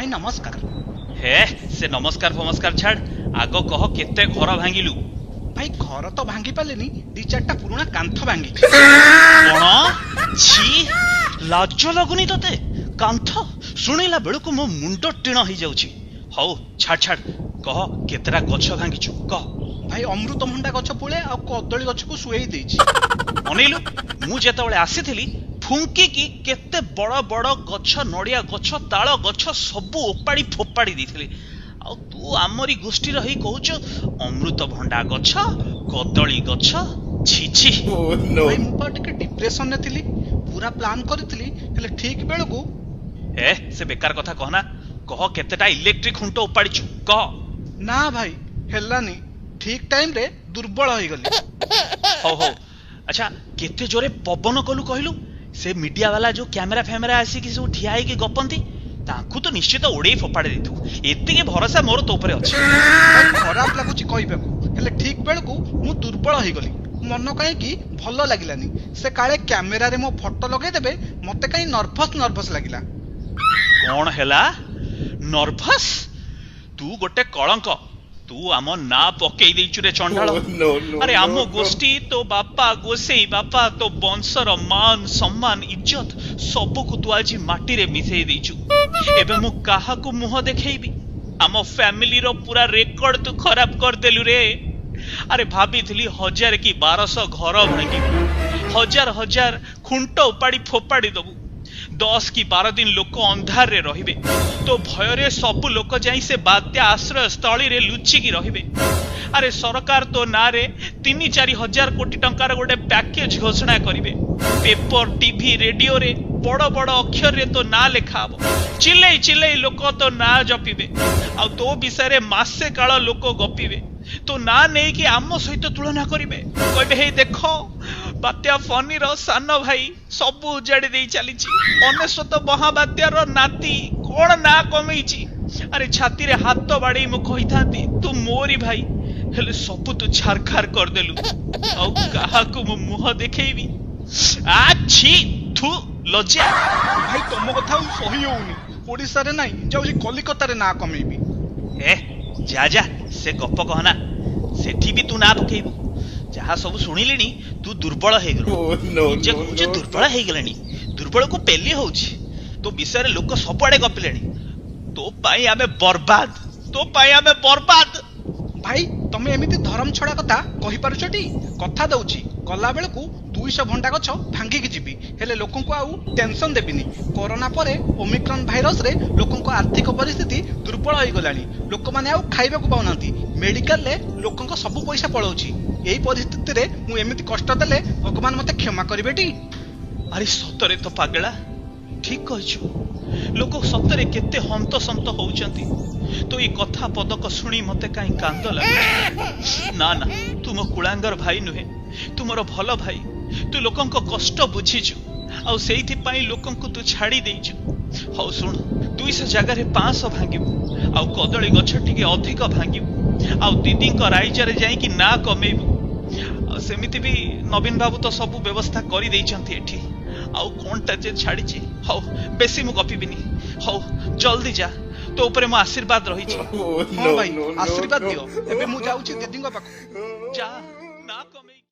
ଭାଇ ନମସ୍କାର। ହେ, ସେ ନମସ୍କାର ଫମସ୍କାର ଛାଡ, ଆଗ କହ କେତେ ଘର ଭାଙ୍ଗିଲୁ? ଭାଇ ଘର ତ ଭାଙ୍ଗି ପାରିଲିନି, ଦି ଚାରିଟା ପୁରୁଣା କାନ୍ଥ ଭାଙ୍ଗିଛି। କଣ? ଛି, ଲାଜ ଲାଗୁନି ତତେ? କାନ୍ଥ ଶୁଣିଲା ବେଳକୁ ମୋ ମୁଣ୍ଡ ଟିଣ ହେଇଯାଉଛି। ହଉ ଛାଡ ଛାଡ, କହ କେତେଟା ଗଛ ଭାଙ୍ଗିଛୁ କହ। ଭାଇ ଅମୃତଭଣ୍ଡା ଗଛ ପୁଳେ ଆଉ କଦଳୀ ଗଛକୁ ଶୁଏଇ ଦେଇଛି। ଅନେଇଲୁ, ମୁଁ ଯେତେବେଳେ ଆସିଥିଲି ଫୁଙ୍କିକି କେତେ ବଡ ବଡ ଗଛ, ନଡିଆ ଗଛ, ତାଳ ଗଛ ସବୁ ଓପାଡି ଫୋପାଡି ଦେଇଥିଲି। ଆଉ ତୁ ଆମରି ଗୋଷ୍ଠୀର ହେଇ କହୁଛୁ ଅମୃତଭଣ୍ଡା ଗଛ, କଦଳୀ ଗଛ, ଛି ଛି। ଭାଇ ମୁଁ ପା ଟିକେ ଡିପ୍ରେସନରେ ଥିଲି, ପୁରା ପ୍ଲାନ୍ କରିଥିଲି, ହେଲେ ଠିକ ବେଳକୁ। ଏ ସେ ବେକାର କଥା କହନା, କହ କେତେଟା ଇଲେକ୍ଟ୍ରିକ ଖୁଣ୍ଟ ଉପାଡିଛୁ କହ। ନା ଭାଇ ହେଲାନି, ଠିକ ଟାଇମରେ ଦୁର୍ବଳ ହେଇଗଲି। ହଉ ହଉ, ଆଚ୍ଛା କେତେ ଜୋରେ ପବନ କଲୁ କହିଲୁ? ସେ ମିଡିଆ ବାଲା ଯୋଉ କ୍ୟାମେରା ଫ୍ୟାମେରା ଆସିକି ସବୁ ଠିଆ ହେଇକି ଗପନ୍ତି, ତାଙ୍କୁ ତ ନିଶ୍ଚିତ ଉଡେଇ ଫୋପାଡ଼ି ଦେଇଥିବୁ, ଏତିକି ଭରସା ମୋର ତୋ ଉପରେ ଅଛି। ଭାଇ ଖରାପ ଲାଗୁଛି କହିବାକୁ, ହେଲେ ଠିକ ବେଳକୁ ମୁଁ ଦୁର୍ବଳ ହେଇଗଲି। ମନ କାହିଁକି ଭଲ ଲାଗିଲାନି, ସେ କାଳେ କ୍ୟାମେରାରେ ମୋ ଫଟୋ ଲଗେଇଦେବେ, ମତେ କାହିଁ ନର୍ଭସ ନର୍ଭସ ଲାଗିଲା। କଣ ହେଲା ନର୍ଭସ? ତୁ ଗୋଟେ କଳଙ୍କ, ତୁ ଆମ ନାଁ ପକେଇ ଦେଇଛୁ ରେ ଚଣ୍ଡାଳ। ଆରେ ଆମ ଗୋଷ୍ଠୀ, ତୋ ବାପା ଗୋସେଇ ବାପା, ତୋ ବଂଶର ମାନ ସମ୍ମାନ ଇଜ୍ଜତ ସବୁକୁ ତୁ ଆଜି ମାଟିରେ ମିଶେଇ ଦେଇଛୁ। ଏବେ ମୁଁ କାହାକୁ ମୁହଁ ଦେଖେଇବି? ଆମ ଫ୍ୟାମିଲିର ପୁରା ରେକର୍ଡ ତୁ ଖରାପ କରିଦେଲୁ ରେ। ଆରେ ଭାବିଥିଲି 1000 କି 1200 ଘର ଭାଙ୍ଗିବୁ, ହଜାର ହଜାର ଖୁଣ୍ଟ ଉପାଡି ଫୋପାଡି ଦବୁ, 10 କି 12 ଦିନ ଲୋକ ଅନ୍ଧାରରେ ରହିବେ, ତୋ ଭୟରେ ସବୁ ଲୋକ ଯାଇ ସେ ବାତ୍ୟା ଆଶ୍ରୟ ସ୍ଥଳୀରେ ଲୁଚିକି ରହିବେ। ଆରେ ସରକାର ତୋ ନାଁରେ 3-4 ହଜାର କୋଟି ଟଙ୍କାର ଗୋଟେ ପ୍ୟାକେଜ ଘୋଷଣା କରିବେ, ପେପର ଟିଭି ରେଡିଓରେ ବଡ ବଡ ଅକ୍ଷରରେ ତୋ ନାଁ ଲେଖା ହବ, ଚିଲେଇ ଚିଲେଇ ଲୋକ ତୋ ନାଁ ଜପିବେ, ଆଉ ତୋ ବିଷୟରେ ମାସେ କାଳ ଲୋକ ଗପିବେ, ତୋ ନାଁ ନେଇକି ଆମ ସହିତ ତୁଳନା କରିବେ, କହିବେ ହେଇ ଦେଖ ବାତ୍ୟା ଫନିର ସାନ ଭାଇ ସବୁ ଉଜାଡି ଦେଇ ଚାଲିଛି, 99 ମହାବାତ୍ୟାର ନାତି କଣ ନାଁ କମେଇଛି। ଆରେ ଛାତିରେ ହାତ ବାଡେଇ ମୁଁ କହିଥାନ୍ତି ତୁ ମୋରି ଭାଇ, ହେଲେ ସବୁ ତୁ ଛାରଖାର କରିଦେଲୁ। ଆଉ କାହାକୁ ମୁଁ ମୁହଁ ଦେଖେଇବି? ଆ ଛି ଥୁ ଲଜ୍ଜା। ଭାଇ ତମ କଥା ଆଉ ସହି ହଉନି, ଓଡିଶାରେ ନାଇଁ ଯାଉଛି କଲିକତାରେ ନାଁ କମେଇବି। ଏ ଯା ଯା, ସେ ଗପ କହନା, ସେଠି ବି ତୁ ନାଁ ପକେଇବୁ। ଯାହା ସବୁ ଶୁଣିଲିଣି ତୁ ଦୁର୍ବଳ ହେଇଗଲୁ, ନିଜେ କହୁଛୁ ଦୁର୍ବଳ ହେଇଗଲେଣି, ଦୁର୍ବଳକୁ ପେଲି ହଉଛି। ତୋ ବିଷୟରେ ଲୋକ ସବୁଆଡେ ଗପିଲେଣି, ତୋ ପାଇଁ ଆମେ ବର୍ବାଦ, ତୋ ପାଇଁ ଆମେ ବର୍ବାଦ। ଭାଇ ତମେ ଏମିତି ଧରମ ଛଡା କଥା କହିପାରୁଛ ଟି? କଥା ଦଉଛି ଗଲା ବେଳକୁ 200 ଭଣ୍ଡା ଗଛ ଭାଙ୍ଗିକି ଯିବି, ହେଲେ ଲୋକଙ୍କୁ ଆଉ ଟେନସନ ଦେବିନି। କରୋନା ପରେ ଓମିକ୍ରନ ଭାଇରସରେ ଲୋକଙ୍କ ଆର୍ଥିକ ପରିସ୍ଥିତି ଦୁର୍ବଳ ହେଇଗଲାଣି, ଲୋକମାନେ ଆଉ ଖାଇବାକୁ ପାଉନାହାନ୍ତି, ମେଡିକାଲରେ ଲୋକଙ୍କ ସବୁ ପଇସା ପଳଉଛି। ଏଇ ପରିସ୍ଥିତିରେ ମୁଁ ଏମିତି କଷ୍ଟ ଦେଲେ ଭଗବାନ ମତେ କ୍ଷମା କରିବେ ଟି? ଆରେ ସତରେ ତ ପାଗଳା, ଠିକ କହିଛୁ, ଲୋକ ସତରେ କେତେ ହନ୍ତସନ୍ତ ହଉଛନ୍ତି। ତୋ ଏଇ କଥା ପଦକ ଶୁଣି ମତେ କାହିଁ କାନ୍ଦ ଲାଗୁଛି। ନା ନା, ତୁ ମୋ କୁଳାଙ୍ଗର ଭାଇ ନୁହେଁ, ତୁ ମୋର ଭଲ ଭାଇ, ତୁ ଲୋକଙ୍କ କଷ୍ଟ ବୁଝିଛୁ, ଆଉ ସେଇଥିପାଇଁ ଲୋକଙ୍କୁ ତୁ ଛାଡି ଦେଇଛୁ। ହଉ ଶୁଣ, 200 ଜାଗାରେ 500 ଭାଙ୍ଗିବୁ, ଆଉ କଦଳୀ ଗଛ ଟିକେ ଅଧିକ ଭାଙ୍ଗିବୁ, ଆଉ ଦିଦିଙ୍କ ରାଇଜରେ ଯାଇକି ନାଁ କମେଇବୁ। ଆଉ ସେମିତି ବି ନବୀନ ବାବୁ ତ ସବୁ ବ୍ୟବସ୍ଥା କରିଦେଇଛନ୍ତି ଏଠି, ଆଉ କଣଟା ଯେ ଛାଡିଛି। ହଉ ବେଶୀ ମୁଁ ଗପିବିନି, ହଉ ଜଲ୍ଦି ଯା, ତୋ ଉପରେ ମୋ ଆଶୀର୍ବାଦ ରହିଛି। ହଁ ଭାଇ ଆଶୀର୍ବାଦ ଦିଅ, ଏବେ ମୁଁ ଯାଉଛି ଦିଦିଙ୍କ ପାଖକୁ। ଯା।